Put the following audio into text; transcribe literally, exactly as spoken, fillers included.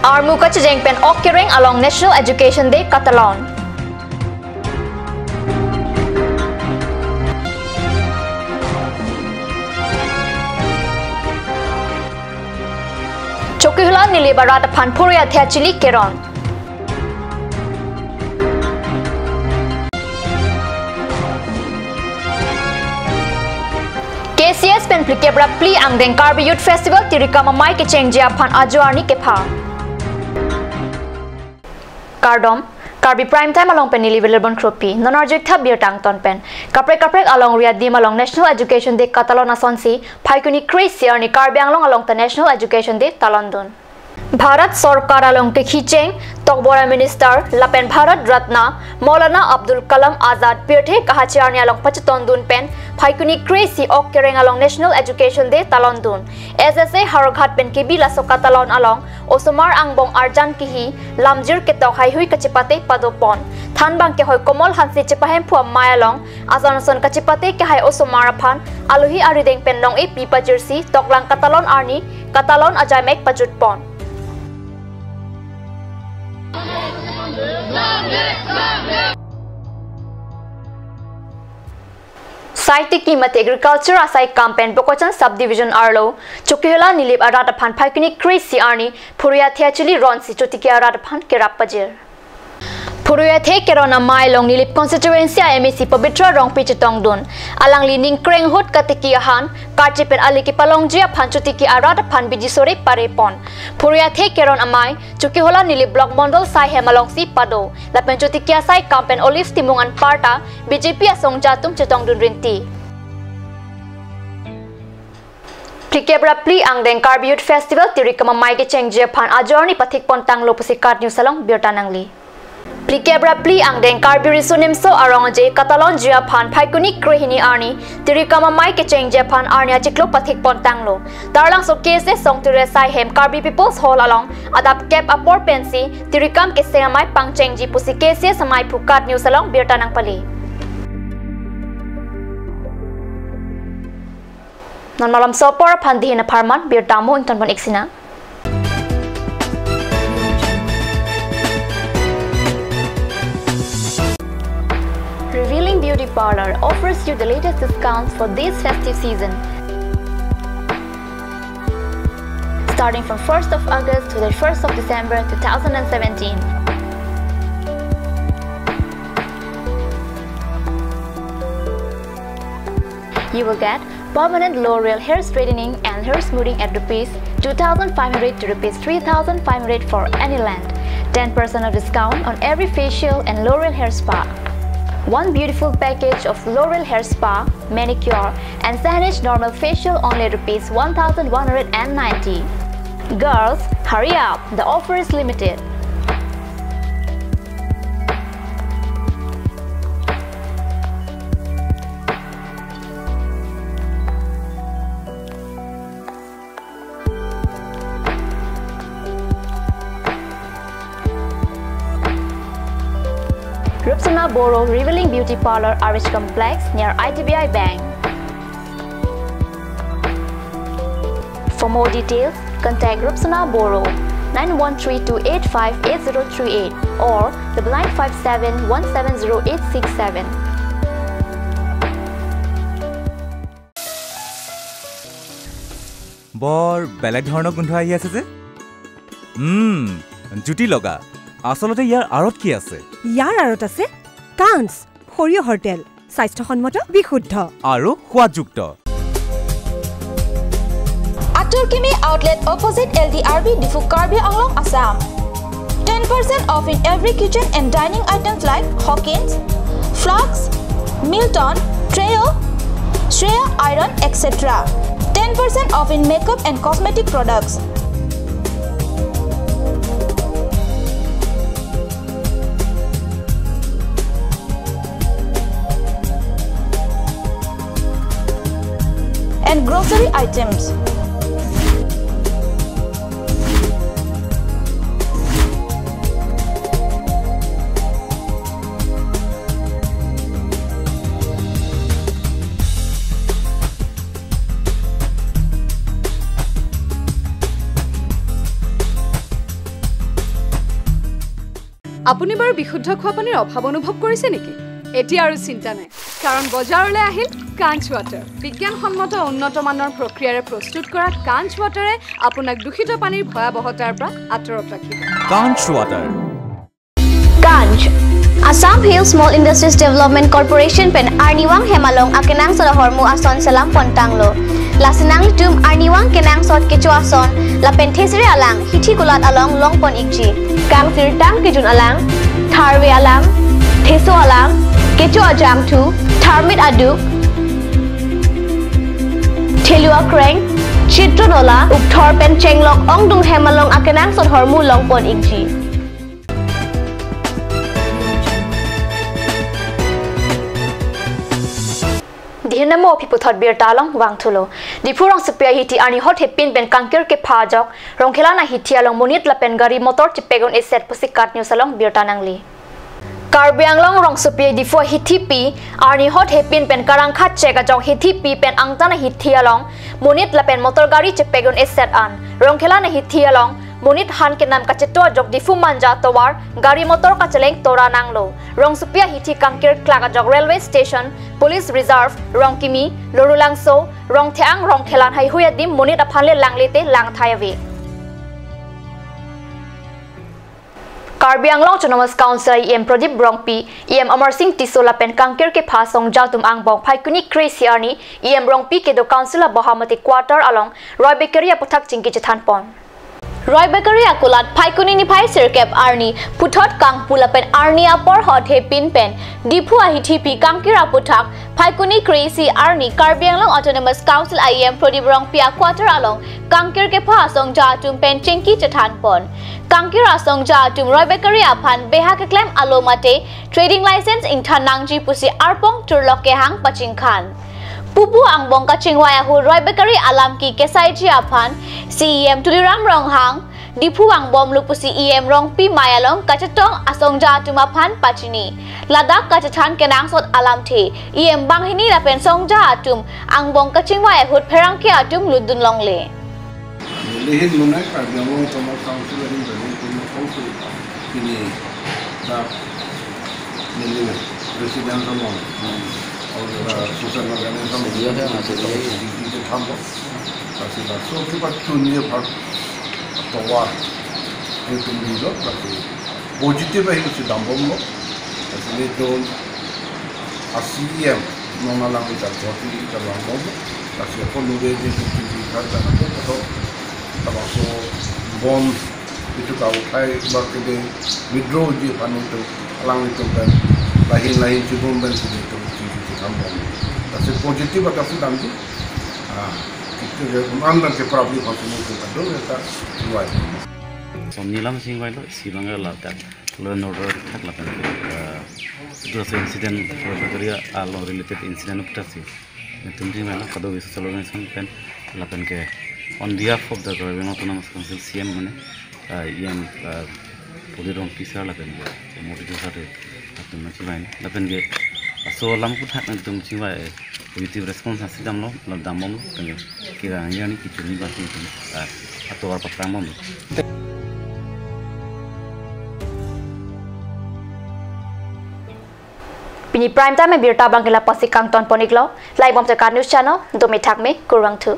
Armu kachejeng pen ok kereng along National Education Day katalon. Chokihola Nilip arat aphan phurui athe achili keron. K C S pen phlikep ra phli angdeng Karbi Youth Festival tirikam amei kechengji aphan ajo arni kepha. Kardom, Karbi Prime Time along pen neli Wilibon Kropi, non arju-ik tha birta angton pen. Kaprek kaprek alongri adim along National Education Day katalon asonsi, Phaikuni kre-isi arni Karbi Anglong along ta National Education Day talondun. Bharat Sorkar along kekhicheng, Tokbora Minister, lapen Bharat Ratna, Maulana Abdul Kalam Azad, pirthe kahachi arni along pachetondun pen, Phaikuni kre-isi ok kereng along National Education Day talondun. S S A Howraghat pen kebi laso katalon along, osomar angbong arjan kihi, lamjir ketok haihui kachepate padopon. Thanbang kehoi Komol Hanse chepahemphu amei along, ason ason kachepate kehai osomar aphan, alohi arideng pen nong-e pi pajirsi, toklang katalon arni, katalon ajaimek pajutpon. Sai tiki mate agriculture asai kam pen Bokojan subdivision arlo, Chokihola Nilip arat aphan Phaikuni kre-isi arni, phurui athe achili ronsi chotiki arat aphan kerap pajir. Phurui athe keron amei along Nilip constituency a M A C Pabitra Rongpi chetongdun. Alangli ningkreng ahut katiki ahan, karche pen ali kepalongji aphan chotiki arat aphan bidi sore parepon. Phurui athe keron amei, Chokihola Nilip Block Mondol Saihem alongsi pado. Lapen chotiki asai kam pen Olive Timung anparta, B J P asongja atum chetongdun rinti. Phlikep ra phli angdeng Karbi Youth Festival tirikam amei kechengji aphan ajo arni pathikpon tanglo pusi KAT News along birta nangli. Phlikep ra phli angdeng Karbi Riso Nimso Arong Aje katalonji aphan Phaikuni krehini arni tirikam amei kechengji aphan arni achiklo pathikpon tanglo. Taralangso K S A Songtire Saihem Karbi People's Hall along adap kep apor pensi tirikam keseng amei pangchengji pusi K C S ameiphu KAT News along birta nangpali. Non malomso apor aphan dihin apharman birta mo ingtonpon-ik sinang. Revealing Beauty Parlor offers you the latest discounts for this festive season. Starting from first of August to the first of December two thousand and seventeen. You will get permanent L'Oreal hair straightening and hair smoothing at rupees two thousand five hundred to rupees three thousand five hundred for any length. Ten percent of discount on every facial and L'Oreal hair spa. One beautiful package of L'Oreal hair spa, manicure, and Saneesh normal facial only rupees one thousand one hundred and ninety. Girls, hurry up! The offer is limited. Rupsona Boro Revealing Beauty Parlor, R H Complex, near I D B I Bank. For more details, contact Rupsona Boro, nine one three two eight five eight zero three eight or double nine five seven one seven zero eight six seven. বৰ বেলেগ ধৰণৰ গোন্ধ আহি আছে যে। উম, জুতি লগা। আচলতে ইয়াৰ আঁৰত কি আছে? ইয়াৰ আঁৰত আছে কাঞ্চ সৰিয়হৰ তেল, স্বাস্থ্যসন্মত, বিশুদ্ধ। আৰু সোৱাদযুক্ত। Atur Kimi Outlet, opposite L D R B, Diphu, Karbi Anglong, Assam. Ten percent off in every kitchen and dining items like Hawkins, Flux, Milton, Trio, Shreya Iron, et cetera. Ten percent off in makeup and cosmetic products. And grocery items. আপুনি বাৰু বিশুদ্ধ খোৱা পানীৰ অভাৱ অনুভৱ কৰিছে নেকি? এতিয়া আৰু চিন্তা নাই, কাৰণ বজাৰলৈ আহিল কাঞ্চ ৱাটাৰ। বিজ্ঞানসন্মত উন্নত মানৰ প্ৰক্ৰিয়াৰে প্ৰস্তুত কৰা কাঞ্চ ৱাটাৰে আপোনাক দূষিত পানীৰ ভয়াৱহতাৰ পৰা আঁতৰত ৰাখিব। Kanch Water. Kanch, Assam Hill Small Industries Development Corporation pen arnivang hem along akenangsot ahormu ason selam pontanglo. Lasi nanglitum arnivang kenangsot kecho ason lapen thesere alang hithi kulat along longpon ikji. Kangsirtang kejun alang, tharve alang, theso alang, kecho ajangthu, tharmit aduk, thelu akreng, chitron ola, ukthor pen chenglok ongdung hem along akenangsot ahormu longpon ikji. Dihina mo aphi puthot birta along vangthulo. Diphu rongsopi ahithi arni hot hepin pen kangkir kepha ajok Rongkhelan ahithi along monit lapen gari motor chepek un-eset pusi KAT News along birta nangli. Karbi Anglong rongsopi Diphu ahithi pi arni hot hepin pen karangkhat chek ajok hithi pi pen angtan ahithi along monit lapen motor gari chepek un-eset an Rongkhelan ahithi along monit han kenam kacheto ajok Diphu Manja tovar gari motor kacheleng tora nanglo. Rongsopi ahithi kangkir klak ajok railway station, police reserve, Rongkimi, Lorulangso, Rongtheang, Rongkhelan haihui adim monit aphan le langle te langthai ave. Karbi Anglong Autonomous Council EM Pradip Rongpi, EM Amarsing Tisso lapen kangkir kepha asongja atum angbong Phaikuni kre-isi arni EM Rongpi kedo Council aboha mate quarter along Roy Bakery aputhak chingki chethanpon. Roy Bakery akulat Phaikuni niphai sirkep arni puthot kangpu lapen arni apor hot hepin pen Diphu ahithi pi kangkir aputhak Phaikuni kre-isi arni Karbi Anglong Autonomous Council EM Pradip Rongpi a-quarter along kangkir kepha asongja atum pen chingki chethanpon. Kangkir asongja atum Roy Bakery aphan beha keklem alo mate trading license ingthan nangji pusi arpong turlok kehang pachingkhan. Pupu angbong kachingvai ahut Roy Bakery alam ki kesaiji aphan CEM Tuliram Ronghang, Diphu angbomlo pusi EM Rongpi mei along kachetong asongja atum aphan pachini. Ladak kachethan kenangsot alamthe EM banghini lapen songja atum angbong kachingvai ahut pherangke atum lutdun longle. Nelihin monai Karbi Anglong Autonomous Council ahin beri pun kongsi ini dak neli resident along, or social organization along, iya, dah, masih lagi. Di, di, di, di, di, Kasi laso kepachunji aphan tovar nelitum dilo, kasi positive ahin si dambomlo. Kasi nelitum a-CEM non alam kita jodi kita dambomlo. Kasi ako nube di di di di kan jana ko to, termasuk bom itu kau thai bak ke withdraw ji aphan nelitum, alanglitum pen lahin lahin chibom pen si nelitum chingki chethanbom. Kasi positive adak si damji. Ah, kita je mandan ke public hospital ke kadung ya ta luai. Som nilam sing bai lo, si bang la ta law and order thak lapen ke, ah, itu ase incident, Roy Bakery along related incident upta si. Nelitum sing bai lo, kado-kave social organization pen lapen ke on behalf of the Karbi Anglong Autonomous Council CEM mane, ah, EM, ah, Pradip Rongpi sir lapen ke Modi sir te latum chingvai lapen ke laso alam aputhak nelitum chingvai positive response asi damlo, la dambomlo, lapen ke kirang yang ni kichuni basi nelitum, ah, atovar paprang bomlo. Pini prime time abirta abang ke la pasi kangtonpon iklo, laibom te KAT News Channel, dome thakme, kurvangthu.